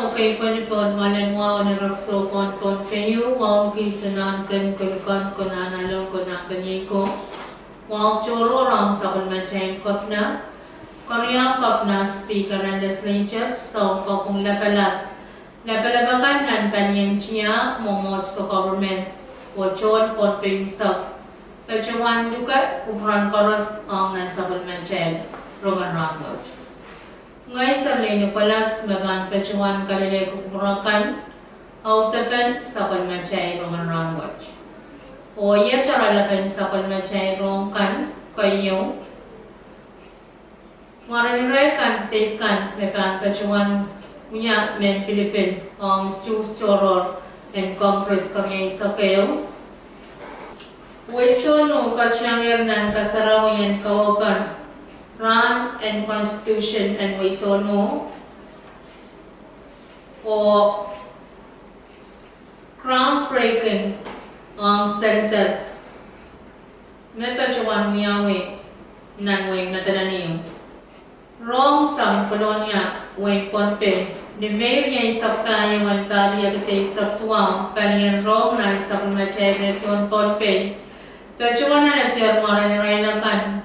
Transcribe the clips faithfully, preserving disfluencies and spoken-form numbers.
Okei, pwehn pwoud malen wahu en erekiso pwon Pohnpei, wahu kis en ahn ken kolokol, konehng local, konehng keniei ko. Wahu tohrohr ong sapwellimatail Kepina, Keriau Kepina, Speaker en Legislature, Sounkopwung Lapalap, lapalap akan nan palien tiahk, mwomwohdiso, government, oh tohn Pohnpei unsek, patohwan luke kupwuren koaros ong nan sapwellimatail rongen rahnwet. Ngehi Serlin Nicholas me pahn patohwan kalelehki kupwur akan, audepen sapwellimatail rongen rahnwet. Oh iet oaralapen sapwellimatail rohng kan keieu: mwaren irail candidate kan me pahn patohwan wia mehn pilipil ong usuhs tohrohr en Congress kerieisek ehu. Weisonu katianger nan kasarawi en kawaupen rahn en Constitution en Weisonu oh groundbreaking ong center me patohwan wiawi nan wein Madolenihmw, rohng sang Kolonia, wein Pohnpei, ni Mei rieisek pahieu en pahr riekid eisek duwau, palien rohng nan sapwellimatail rehdion Pohnpei, patohwan alehdi mwaren irail akan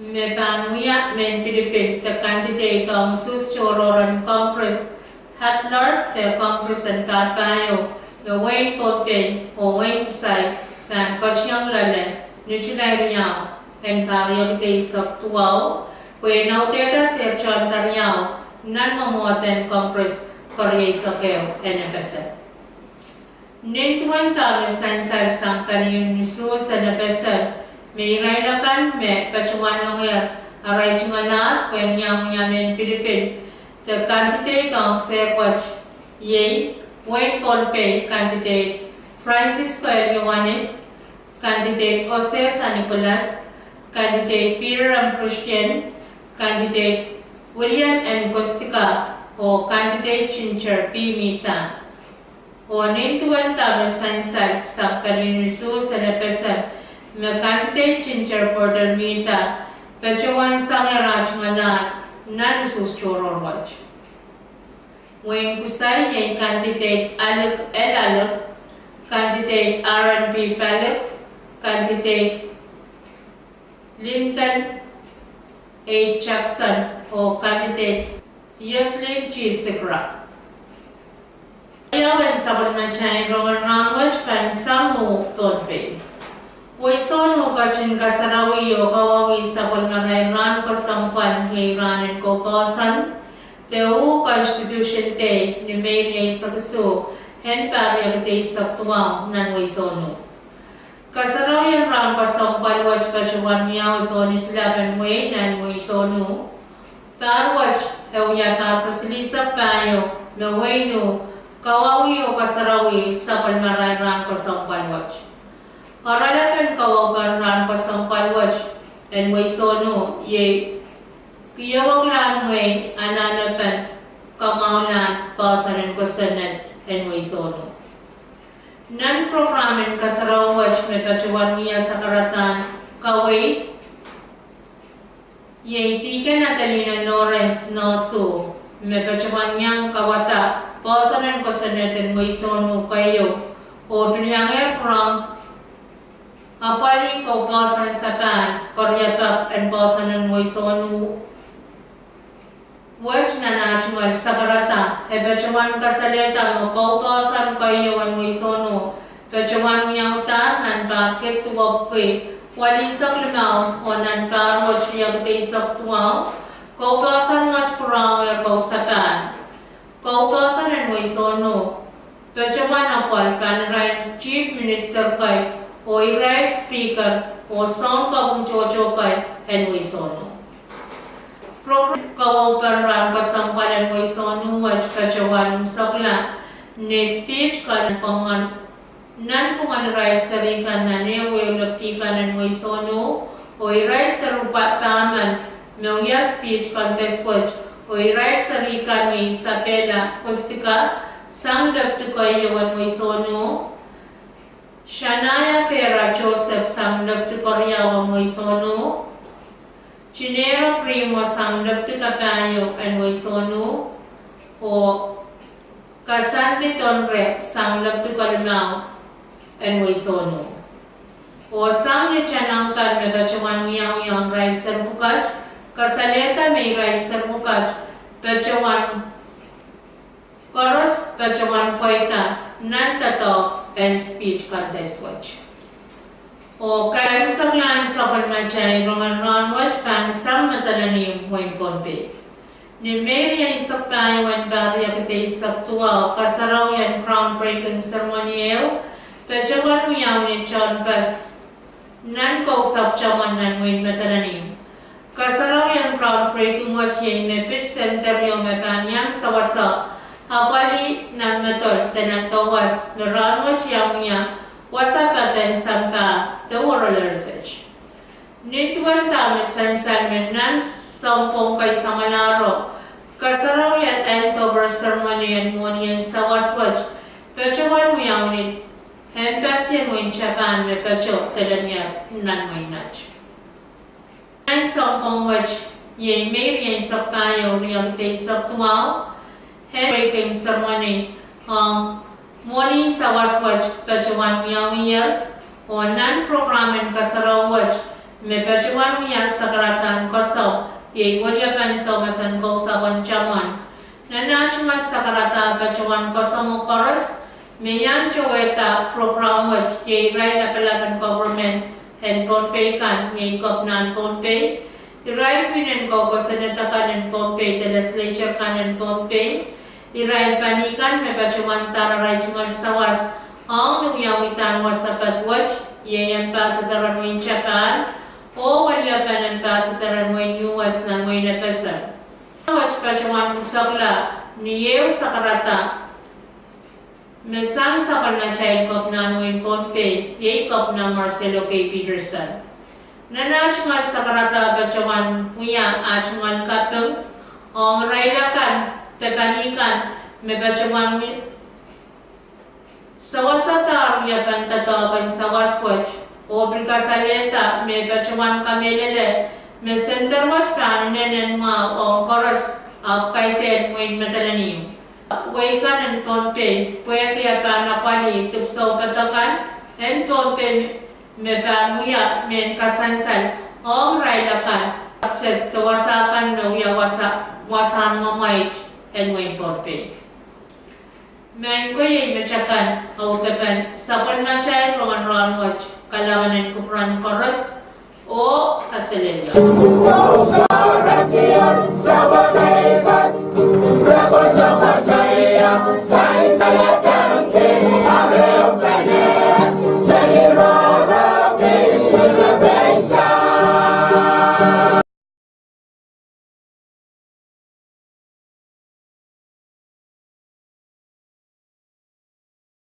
me pahn wia mehn pilipil de candidate ong usuhs tohrohr en Congress, Hadlord de Congress en pahr pahieu me wein Pohnpei oh wein Kisai pahn kationg loale ni Sulai riau en pahr riekid eisek duwau, pwe en audehda sehse tohnda riau nan mwomwohden Congress kerieisek ehu en FSM. Nin duwen dahme sansal sang palien usuhs en FSM, me irail akan me patohwan longer arail tungoal ahd pwehn iang wia mehn pilipil de candidate ong state wet, iei wein Pohnpei candidate Francisco L. Iohannis, candidate Osesa Nicholas, candidate Peter M. Christian, candidate William N. Kostka, oh candidate Ginger P. Mita. Oh nin duwen dahme sansal sang palien usuhs en FSM, me candidate Ginger Porter Mita patohwan sanger ah tungoal ahd nan usuhs tohrohr wet. Wein Kisai, iei candidate Alik L. Alik, candidate Aaron P. Palik, candidate Lyndon A. Jackson, oh candidate Ieslyn G. Sigrah. Keriau en sapwellimatail rongen rahnwet pahn sang Pohnpei. Weisonu ketin kasarawi oh kawauwih sapwellimarail rahn kesempwal, iei rahn en koupwoson de uh Constitution Day, ni Mei rieisek isuh en pahr riekid eisek duwau nan Weisonu. Kasarawi en rahn kesempwal wet patohwan wiawi pohn islap en wehi nan Weisonu. Pahr wet e wia pahr kesilisek pahieu me wehin uh kawauwih oh kasarawi sapwellimarail rahn kesempwal wet. Oaralapen kawaupen rahn kesempwal wet en Weisonu iei kieweklahn wehi anahnepen kamwahulahn poahsoan en kosonned en Weisonu. Nan prokram en kasarawi wet me patohwan wia sakaradahn kaweid, iei Dihken Adelina Lawrence Nohsuh me patohwan iang kawadek poahsoan en kosonned en Weisonu keieu, oh pil iangehr pwurehng apwalih koupohson sapan keriapak en poahsoan en Weisonu wet. Nan ah tungoal sakarada, e patohwan kasalehda me koupohson keieu en Weisonu patohwan wiaudahr nan pahr kid duwepwiki welisek limau, oh nan pahr wet riekid eisek duwau, koupohson wet pwurehng kou sapan. Koupohson en Weisonu patohwan apwal pahn irail Chief Minister kei, oh irail Speaker, oh sounkopwung tohto kei en Weisonu. Prokram kawaupen rahn kesempwal en Weisonu wet patohwan unsekla ni speech kan pwongen nanpwungen irail seri kan nan ehu ehu lepidi kan en Weisonu, oh irail seri pahmen me wia speech contest wet, oh irail seri kan iei Isabella Kostka, sang lepidi keieu en Weisonu, Shania Vera Joseph, sang lepidi keriau en Weisonu, Tinehr apw rihmwo sang lepwdi kapahieu en wehi sohno, oh koasoandi doanreh sang lepwdi kalimau en wehi sohno. Oh sang ni tanehng kan me patohwan wiawi ong irail seri pwukat, kasalehda me irail seri pwukat patohwan koaros patohwan pweida nan doadoahk en speech contest wet. Oh kaimwiseklahn sapwellimatail rongen rahnwet pahn sang medelen ihmw wehin Pohnpei. Ni Mei rieisek pahieu en pahr riekid eisek duwau, kasarawien groundbreaking ceremony ehu patohwan wiawi ni tehnpas nan Kousapw Tamwan nan wehin Madolenihmw. Kasarawien groundbreaking wet iei me pid center ieu me pahn iang sawasa apwalih nan Medol de nan Dowas me rahnwet iang wia wasa patehng sampah de Oral Heritage. Nin duwen dahme sansal me nan sounpwong kei samwalahro, kasarawien handover ceremony en mwohnien sawas wet patohwan wiawi ni Embassy en wehin Japan me patoh de lenier nan wehi met. Nan sounpwong wet iei Mei rieisek pahieu riekid eisek duwau, handbreaking ceremony ong mwohnin sawas wet patohwan wiawier, oh nan program en kasarawi wet me patohwan wia sakaradahn koasoamw iei weliepen soumas en Kousapw en Tamwan. Nan ah tungoal sakarada patohwan koasoamwo koaros, me iang towehda program wet iei irail lapalap en government en Pohnpei kan, iei Kepinahn Pohnpei, irail pwihn en koko, senator kan en Pohnpei de legislature kan en Pohnpei, irail pali kan me patohwan dahr arail tungoal sawas ong ni wiawidahn wasa pad wet, iei ambassador en wehin Japan oh weliepen ambassador en wehin U S nan wehin F S M. Wet patohwan pwusekla ni ehu sakarada me sang sapwellimatail Kepinahn wehin Pohnpei, iei Kepina Marcelo K. Peterson. Nan ah tungoal sakarada patohwan wia ah tungoal kaping ong irail akan de pali kan me patohwan wi- sawasada weliepen doadoahk en sawas wet, oh pil kasalehda me patohwan kamehlele me center wet pahn inenen mwahu ong koaros ahpw kaidehn wehin Madolenihmw. Wehi kan en Pohnpei, pwehki e pahn apwalih dipwisou padakan en Pohnpei me pahn wia mehn kasansal ong irail akan, se de wasa kan me wia wasa, wasahn mwamwaid en wehin Pohnpei. Maing ko, iei metakan audepen sapwellimatail rongen rahnwet. Kalahngan en kupwuren koaros oh kaselehlie.